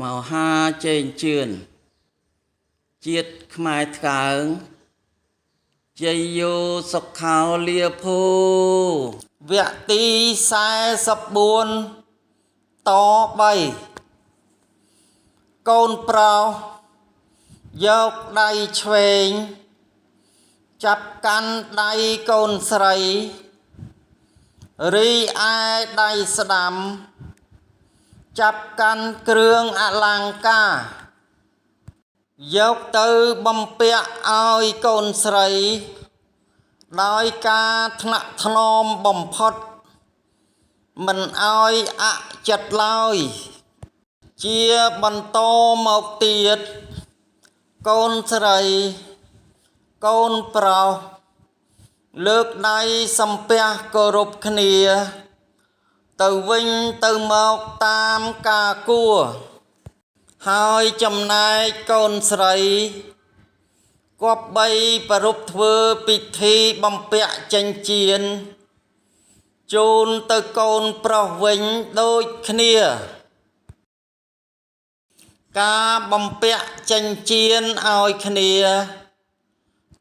មហាជេងជឿនជាតិខ្មែរថ្កើងជ័យយោសុខោលាភូវគ្គទី44ត3កូនប្រុសយកដៃឆ្វេងចាប់កាន់ដៃកូនស្រីរីឯដៃស្ដាំចាប់កាន់គ្រឿងអលង្ការយកទៅបំពាក់ឲ្យកូនស្រីដោយការថ្នាក់ថ្នមបំផុតមិនឲ្យអចិត្តឡើយជាបន្តមកទៀតកូនស្រីកូនប្រុសលើកដៃសំពះគោរពគ្នាទៅវិញទៅមកតាមការគួរហើយចំណែកកូនស្រីគប្បីប្រារព្ធធ្វើពិធីបំពាក់ចិញ្ចៀនជូនទៅកូនប្រុសវិញដូចគ្នាការបំពាក់ចិញ្ចៀនឲ្យគ្នា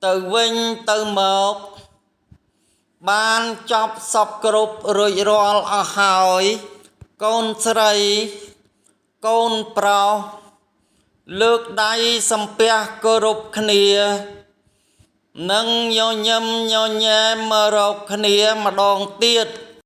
ទៅវិញទៅមកបានចប់សពគ្រប់រួចរាល់អស់ហើយកូនស្រីកូនប្រុសលើកដៃសំពះគោរពគ្នានិងញញឹមញញែមមករកគ្នាម្ដងទៀត។